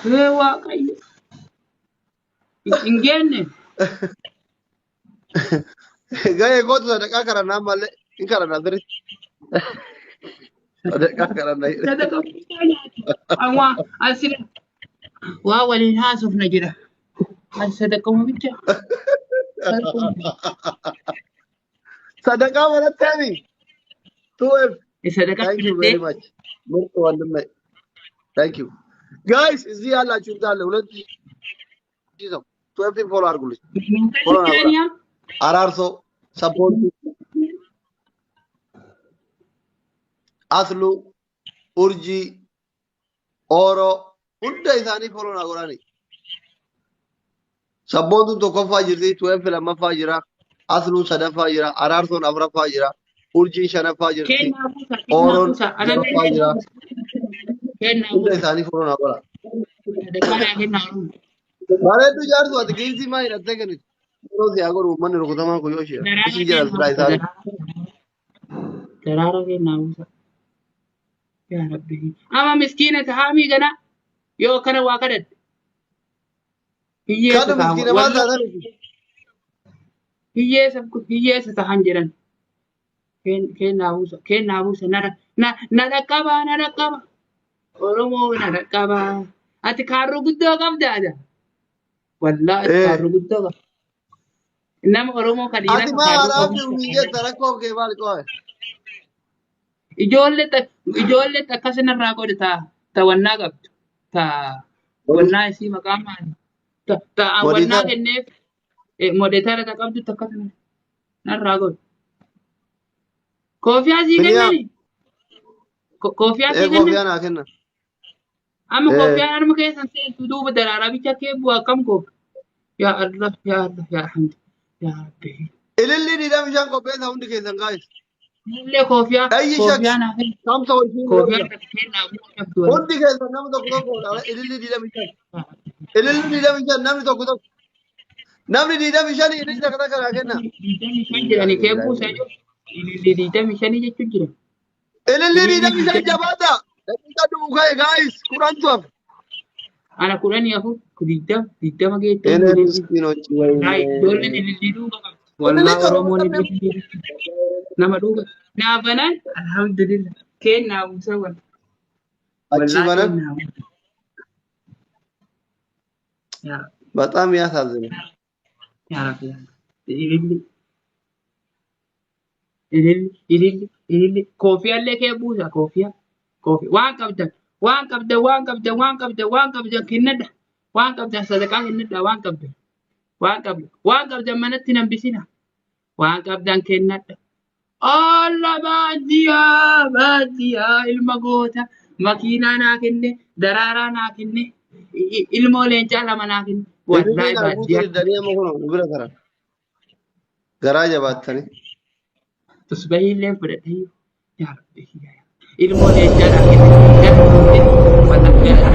Ee Waaqayyo. Hin geenne. Gahee kootu sadaqaa kadhannaa malee hin kadhannaa sirriitti. Sadaqaa kadhannaa jedhe. Sadaqaa guddaa nyaatu. Awwaa asirra waa waliin haasofna jedha. Ani sadaquma bicha. Sadaqaa barattee mi? 2F. Sadaqaa Thank you very fudhattee much. ምርጥ ወንድሜ. Thank you. Guys, እዚህ ያላችሁ እንዳለ 2000 ሰው 2F follow አድርጉልኝ። Follow na godha. Keeniyaa አራርሶ ሰፖርት አስሉ ኡርጂ ኦሮ hunda isaanii follow na godhani. Sabboontuun tokkoffaa jirti, 2F lammaffaa jira, Asluun sadaffaa jira, Araarsoon afuraffaa jira, Urjiin shanaffaa jirti, kennaa buusa kennaa Ooroon buusa anallee jahaffaa jira. kennaa buusa kennaa Hunda buusa isaanii follow na godha. Sadaqaa naa kennaa Oromoo. Bareedduu jaartu ati giiftii maa hidhattee kennitu? Yeroo si haa godhu uummanni rukutamaan kun yoo ishee. Daraara Isin jedhan kennaa silaa buusa isaanii. Daraara kennaa buusa. Yaa Rabbi. Ama miskiina tahaamii gana yoo akkana waa kadhatte hiyyeessa Kanu tahan miskiina maal wallaahi taatan miti? Hiyyeessa hiyyeessa tahan jedhan. Kennaa buusa kennaa buusa na na dhaqqaba na dhaqqaba Oromoo na dhaqqaba. Ati kaarruu guddoo qabda ada. Wallaahi ati Ee. kaarruu guddoo qabda. Nama Oromoo kan dhiiraa Ati kan maa kaarruu haadhaaf qabu. hin jetta rakkoo kee maal qo'e? Ijoollee ijoollee akkasinarraa godhe ta ta wannaa qabdu. Ta wannaa isii maqaa maali? Ta ta wannaa Moditara. kenneef modetara ta qabdu akkasuma narraa godhe. Koofiyaa sii Biniyaam. kennani? Koofiyaa Ee sii kennan? koofiyaa naa kenna. Amma Ee. koofiyaan harma keessan seentu duuba daraaraa bicha kee bu'aa akkam koof? Yaa Allah, yaa Allah, yaa Alhamdu, yaa Rabbi. Ililli 25 qopheessa hundi keessan guys. Illee koofiyaa Ayyi shak. koofiyaa naa kenna. Kamsa wajjin Koofiyaa godha. kennaa bu'aa qabdu wala. Hundi keessan namni tokko tokko ililli 25. Ililli 25 namni tokko tokko. Namni 25 ililli takka takka naa kenna. 25 jedhanii kee buusaa jiru. Ililli 25 jechuun jira. Ililli Ililli 25 digdamii jabaata. Daqiiqaa dhumu ka'e guys 10tu hafe. Ana 14 20 20 geettee Ene ililli. miskiinochi Wallaahi ijoolleen wayne. ilillii duuba qabdi. Ililli Wallaahi torba Oromoon qabne. ilillii nama duuba. Naa banaan alhamdulillah. Kennaa buusa wal. Achi Wallaahi banan kennaa buusa. Yaa በጣም ያሳዝናል። yaa Rabbi yaa Rabbi. Ililli ililli ililli ililli koofiyaallee kee buusa koofiyaa koofi waan qabdan waan qabdan waan qabdan waan qabdan waan qabdan kennadha waan qabdan sadaqaa kennadha waan qabdan waan qabdan waan qabdan manatti hin hambisina waan qabdan kennadha. Alla baadiyyaa baadiyyaa ilma goota makiinaa naa kenne daraaraa naa kenne ilmoo leencaa lama naa kenne Ililli wallaahi kana guutuu baadiyyaa diddanii amma kun nu bira taran. Garaa jabaattanii. Tusbahii illee fudhadhee yaa Rabbi yaa ilmoo leencaa naa kenne gara wallaahi gara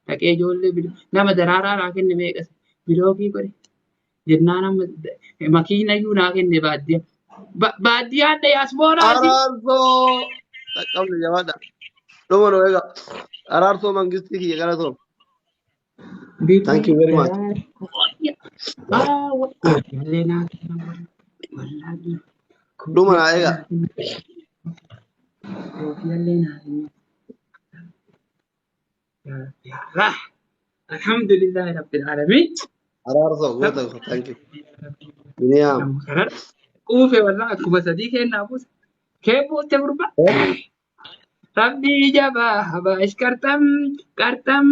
dhaqee ijoollee nama daraaraa naa kenne meeqas bilookii godhe jennaan amma makiinayyuu naa kenne baadiyyaa. Baadiyyaan diyaaspooraati. Araarsoo dhaqqabne jabaadha. Dhuma nu eega. Araarsoo mangistii kiyya galatoom. Thank you Birrii very much. Daraaraa kooffiyaallee naa kennan wallaahi Dhuma naa kooffiyaallee eega. naa kennan kooffiyaallee naa kennan. Yaa Rabbi yaa Allah. Alhamdulillahi Rabbil Alamin. Araarsoo goota ko thank you. Biniyaam. Karar quufe wallah akkuma sadii kennaa buuse. Kee buuste gurba. Rabbii jabaa habaash qarxam qarxam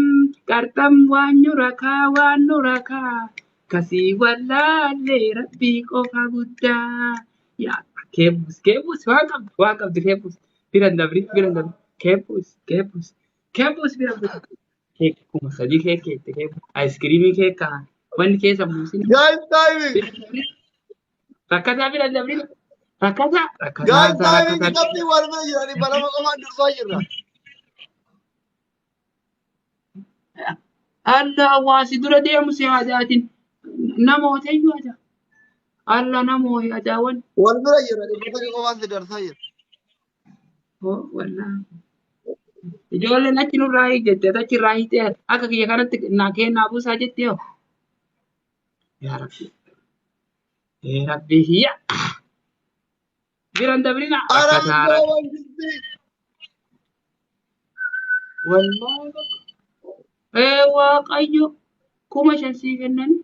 qarxam waan nurakaa waan nurakaa kasii wallaallee rabbii qofa guddaa. Yaa kee buuse kee buuse waan qabdu kee buuse biran dabri biran dabri kee buuse kee buuse kee buuse biran dabri. Kee 3000 kee keette kee aayiskiriimii kee kaan wanni keessa buusin. Guys timing. Biran dabri rakkataa biran dabri rakkataa rakkataa Guys timing rakkataa. qabxii wal bira jiranii balama qofaan dursaa jirra. Alla hawaasi dura deemu si aadaatiin namoota iyyuu aadaa. Alla namoo aadaawwan. Wal bira jirra 300 qofaan si darsaa jira. Wallaahi. Ijoolleen achi nurraa hiik jette achi irraa hiiktee akka kiyya kanatti naa kennaa buusaa jettee hoo. Yaa Rabbi. Yaa Rabbi hiyya. Biran dabrina rakkataa Araangoo rakka. wantisti. Wallaahi. Ee Waaqayyo 5,000 sii kennani.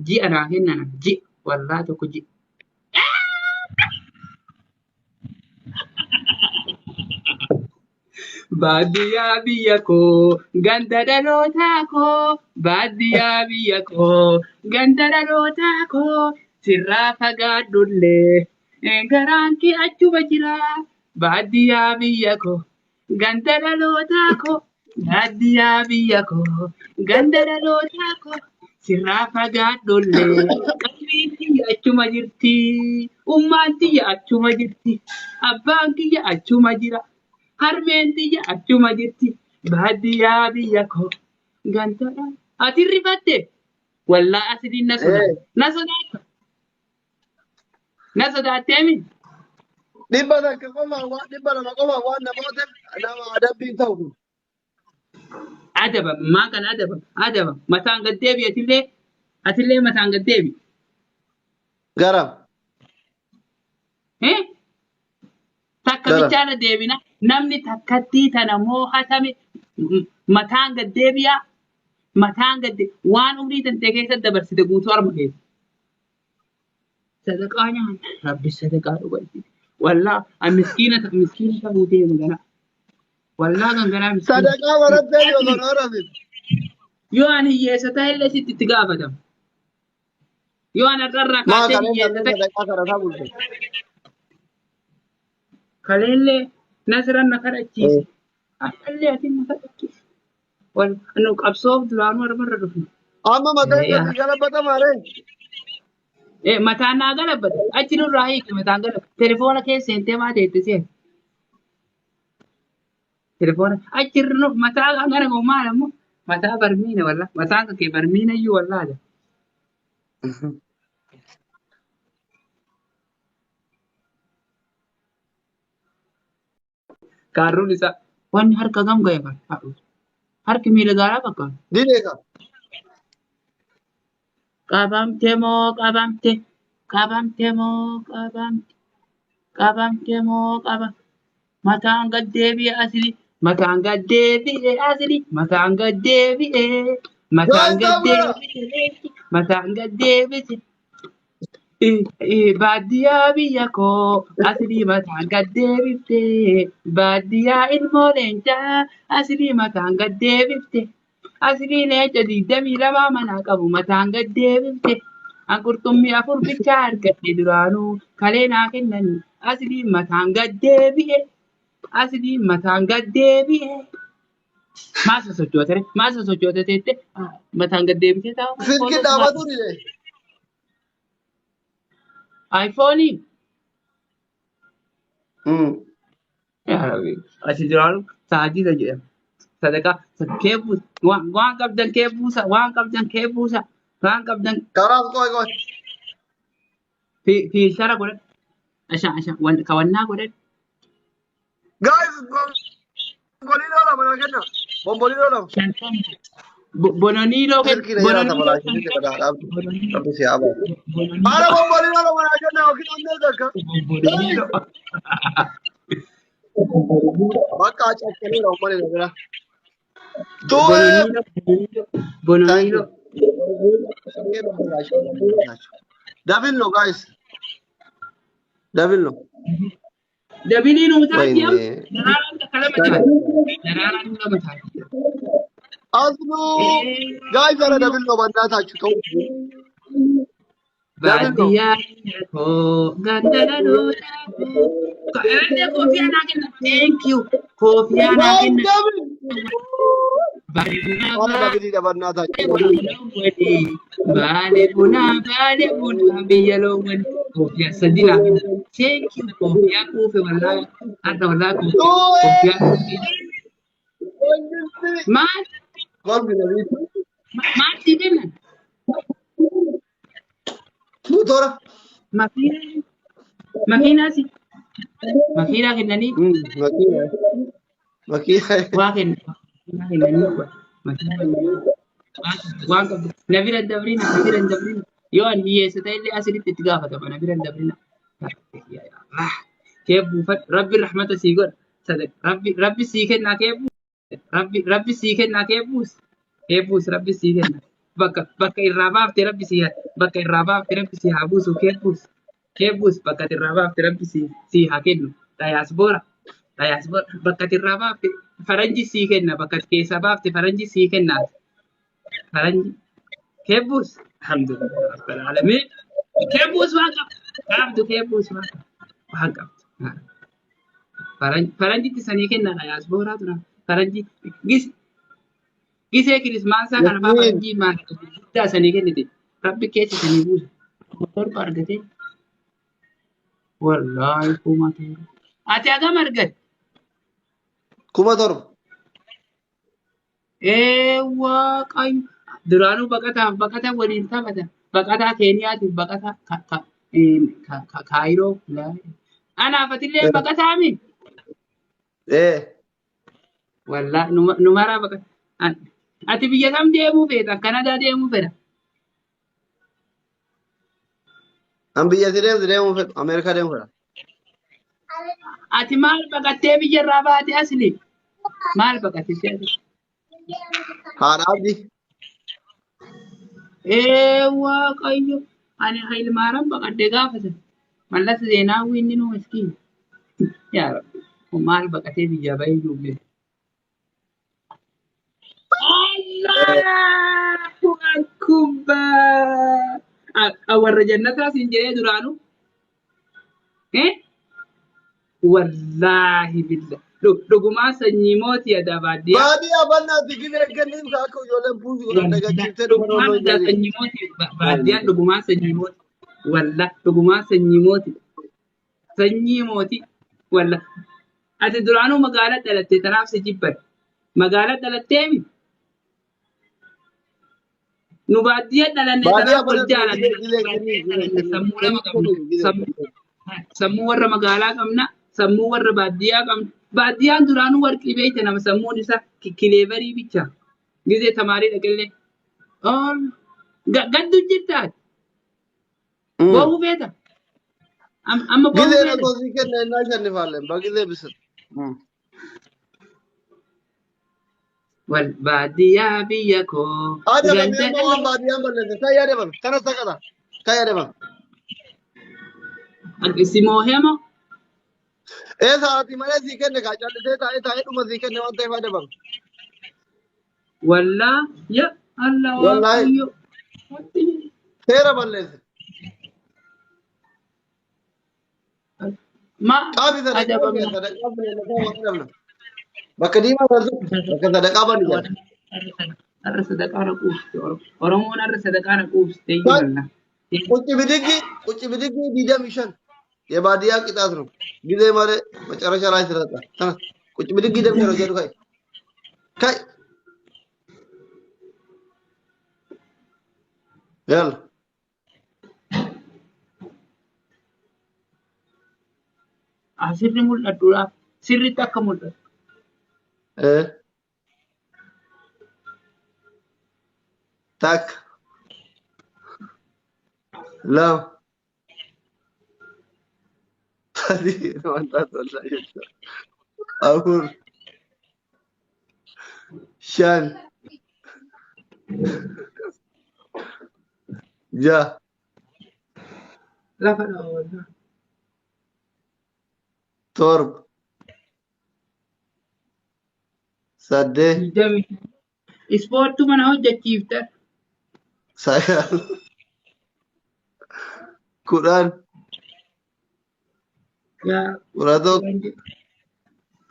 Ji'a naa kennan ji'a. Wallaahi tokko ji'a. Baadiyyaa biyya koo ganda dhalootaa koo baadiyyaa biyya koo ganda dhalootaa koo sirraa fagaadhullee garaan kee achuma jira baadiyyaa biyya koo ganda dhalootaa koo baadiyyaa biyya koo ganda dhalootaa koo sirraa fagaadhullee qalbiin tiyya achuma jirti ummaan tiyya achuma jirti abbaan kiyya achuma jira harmeen tiyya achuma jirti baadiyyaa biyya koo ganda dha ati rifatte wallaa asiliin na sodaata na sodaata na sodaatteemi 100 qofaan waan 200 qofaan waan namoota nama adabbiin ta'u kun. Adaba maa kana adaba adaba mataan gad deebi atillee atillee mataan gad deebi. Gara. Eh? Takka Gara. bichaarra deebina namni takkattii tana moo'atame mataan gad deebi'a mataan gad waan umrii tantee keessa dabarsite guutuu arma keessa. Sadaqaa nyaanna rabbi sadaqaa dhugaatti. Wallaa an miskiina miskiina ta'uu deema ganaa. Wallaa kan ganaa miskiina. Sadaqaa barattee yoo kan horame. Yoo ani hiyyeessa ta'e illee sitti itti gaafatama. Yoo ani har'arraa Maa kaasee kalee hiyyeessa kallee ta'e sadaqaa kadhataa bulte. kaleellee nasran na kadhachiise. Har'allee ati na kadhachiise. Wal nu qabsoof duraanuu harmarra dhufne. Amma mataan Yaa. kan galabatamaare. Mataan naa galabbate. Achi nurraa hiiki mataan galabbate. Telefoona keessa seentee maa teette seen. Telefoona achi irra nu mataa kan kana koo maal ammoo mataa barmiina walla mataan kan kee barmiina iyyuu wallaa jedha. Kaarruun isaa wanni harka gam ga'e kan harki miila gaaraa fakkaata. Dideeka. Qabamte moo qabamte qabamte moo qabamte qabamte moo qaba mataan gad deebi'e asli mataan gad deebi'e asli mataan gad deebi'e mataan Guys, gad Dabra! deebi'e mataan gad deebise Baadiyyaa biyya koo aslii mataan gad deebifte baadiyyaa ilmoo leencaa aslii mataan gad deebifte aslii leenca 22 manaa qabu mataan gad deebifte an qurxummii afur bichaa argadhe duraanuu kalee naa kennanii aslii mataan gad deebi'e aslii mataan gad deebi'e. Maal sosochoota ree? Maal sosochoota teette mataan gad deebitee taa'u malee Silki footoo dhaabatu dide. iPhone Yaa Rabbi, asi duraanuu taajira jedhama. Sadaqaa kee buusa waan waan qabdan kee buusa waan qabdan kee buusa waan qabdan Karaaf qoy qoy. fiiltara godhadhu. Asha asha kawannaa godhadhu. Guys, bombolino lama naa kenna. Bombolino lama. 50. Bononiiloo kenna. Silkii na jalaa Bononiiloo tabalaashee 50. jedha dhaabdu. Bononiiloo. Rabbi si haa baasu. Bononiiloo. Haala bombolino lama naa kenna yookiin ammoo takka. Bononiiloo. Bakka caccaleera uummanni na bira. Tu'ee. Bononiiloo. Thank you. Bononiiloo. Double no guys. Double no. Dabiliin uutaatti am Wayne. daraaraan takka lama taate. Daraaraan lama taate. Asnu guys ara double no በእናታችሁ ተው። Double no. Baadiyyaa koo ganda dhalootaa koo. Irratti koofiyaa naa kenna. Thank you. Koofiyaa naa Guys kenna. double. Baadiyyaa Ara double dha በእናታችሁ baale baale bunaa baale bunaa biyya loowwan koofiyaa sadi naa kenna. Thank you. Koofiyaa kuufe wallaahi. Har'a wallaahi koofiyaa Tu'ee. koofiyaa kuufe. Mangisti. Maal Golbi nabiitu. maal sii kennan? Motora. Makiinaa makiinaa si makiinaa kennanii Makiina. Makiinaa. Waa kenna. Makiinaa kennanii makiinaa kennanii waan qabdu. Na bira hin dabrina, na bira hin dabrina. Yoo ani hiyyeessa ta'e illee asiritti itti gaafatama, na bira hin dabrina. Kee buufadhu, Rabbi rahmata sii godha. Sadaqa Rabbi Rabbi sii kennaa kee buusi. Rabbi Rabbi sii kennaa kee buusi. Kee buusi Rabbi sii kenna. Bakka bakka irraa baafte Rabbi sii bakka irraa baafte Rabbi sii haa buusu kee buusi. Kee buusi bakka irraa baafte Rabbi sii sii haa kennu. Dayaasboora dayaasboora bakka irraa baafte faranji sii kenna bakka keessaa baafte faranji sii kenna. Faranji kee buusi. Alhamdulillah rabbil alamin. Kee buusi waan qabdu. Qabdu kee buusi waan qabdu. Waan qabdu. Faranjitti sanii kenna dayaasbooraa tura. Faranji gis gisee kirismaasaa kana faa Yasmiin. faranjii maal guddaa sanii kennite. Rabbi keessa sanii buuse. 7,000 argatee. Wallaahi 7,000. Ati hagam argatte? 7,000. Ee Waaqayyo. Duraanuu baqataaf baqata waliin taphata. Baqataa Keeniyaatiif baqataa Kaayiroo. Anaaf atillee baqataa mi? Ee. Wallaa numaraa baqata. Ati biyya kam deemuu feeta? Kanadaa deemuu fedha. An biyya si deemtu deemuu fedhu. Ameerikaa deemuu fedha. Ati maal baqattee biyya irraa baate asli? Maal baqattee asli? Haadha abdii. Ee Waaqayyo ani Hayilmaaram baqadhe gaafa sana. Mallas Zeenaawwi inni nuu miskiin. Yaa Rabbi kun maal baqatee biyyaa bahee jiru beeku. Allahu akbar. Warra jannataa siin jedhee duraanuu. Eh? Wallaahi billah. Dhugumaa sanyii mootii adaa baadiyyaa. Baadiyyaa bal'aatti gibee kenniif ka akka ijoolleen puusi godhan dagachiiftee dhuma Dhugumaan noonnoo adaa jedhi. sanyii mootii baadiyyaan dhugumaan sanyii mootii. Wallah dhugumaan sanyii mootii. Sanyii mootii. Wallah. Ati duraanuu magaalaa dhalatte tanaaf si jibban. Magaalaa dhalattee mi? Nu baadiyyaa dhalanne Baadiyyaa tanaaf wal bal'aatti jaalanne. gibee Baadiyyaa kenniif gibee dhalanne kenniif. sammuu lama qabna. Kenniif gibee Sammuu sammuu warra magaalaa qabna, sammuu warra baadiyyaa qabna. Baadiyyaan duraanuu warqii beekte nama sammuun isaa kileebarii bicha. Gizee tamaarii dhaqillee. Ol gaddu jirta. Boohuu feeta. Amma boohuu Gizee feeta. rakkoo sii kenna innaa shannifaalleen bagizee bisan. Wal baadiyyaa biyya koo. Adabame Ganda amma waan baadiyyaan balleesse kan yaadabame kana sakata kan yaadabame. Si moohema Ee sa'aatii malee sii kenne kaa callisee taa'ee taa'ee dhuma sii kenne waan ta'eef adabame. Wallaa ya Allah Wallaahi Waaqayyo. seera balleesse. Ma Qaabi sadaqaa adabamna. sadaqaa sadaqaa waan dhabna. Bakka diimaa san bakka sadaqaa bani jala. Har'a sadaqaa na quubsite Oromoon har'a sadaqaa na quubsite iyyuu wallaa. ቁጭ ብድግ ቁጭ ብድግ 25 የባዲያ ቅጣት ነው። ጊዜ ማለት መጨረሻ ላይ ስለጣ ተነስ። ቁጭ ብድግ 25 ነው። ጀዱ ካይ ካይ ያላ Asirri mul'adhuudhaaf sirriitti akka mul'atu. እ ታክ ላም sadii wanta tola jechuudha. Afur shan ja'a Lafa dhawa wallah. torba saddeet 20. Ispoortuu mana hojjechiifta. 9 10 Yaa 11.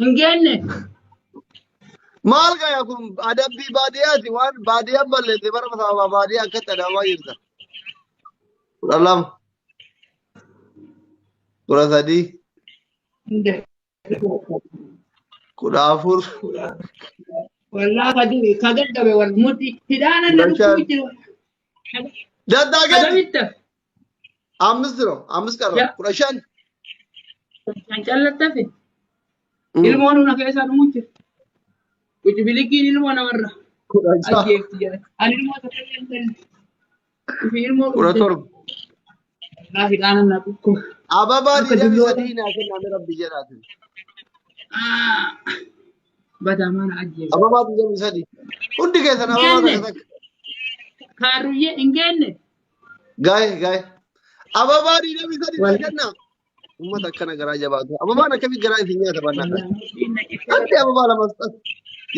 Hin geenne. Maal gaya kun adabbii baadiyyaati waan baadiyyaan balleesse bara sababa baadiyyaa akkatti adabamaa jirta. 12 13 Hin geenne. 14 Wallaa ka du'e ka gaggabe wal mudhi hidhaana na 15 dhukkuu jiru. Daddaagatti Agamitta አምስት ነው አምስት ቀረ ያ 15 kan callattafe ilmoon una keessaa dhumuu jira. Qucubilikiin ilmoo namarra 16. Ajjeefti jedha. Ani ilmoo takka illee hin kenne. Ifi ilmoo kudha qabde. torba. Wallaahi dhaanan na dhukkuba. Ababaa Akka digdamii dulloota. sadii naa kennaa rabbi jedhaatin. Badaa maana ajjeefti. Ababaa 23. Hundi keessan ababaa Geenne. takka takka. Kaarruyyee hin geenne. Gaa'e gaa'e. Ababaa 23 naa Wallaahi. kennaa. Uummata akkana garaa jabaatu. Ababaan akkamii garaa isin nyaata bannaa kana. Wallaahi na Anti ababaa lama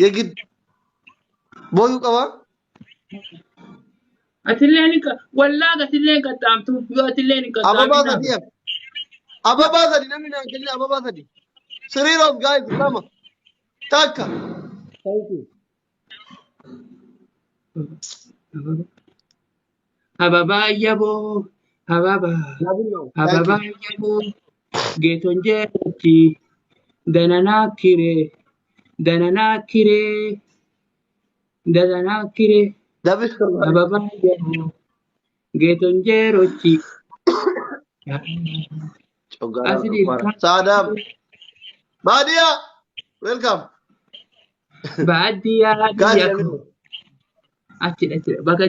yegid booyuu qabaa. Atilleen wallaahi atilleen hin qaxxaamtu yoo atilleen hin Ababaa qaxxaamin sadii hafe. Ababaa sadi namni naan kenne ababaa sadi. Three of guys lama. Takka. Thank you. Ababaa yaboo ababaa Nabinno. Thank you. ababaa yaboo geeton jeetti dananaa kiree dananaa kiree dananaa kiree Dabis torba. Ababaa yaboo geeton jeerochi Coggaadhaan asli dhukkubaadha. ilkaan Saadaam. Baadiyaa. Welcome. Baadiyyaa Guys, biyya Dabinno. koo achidha achidha bakka.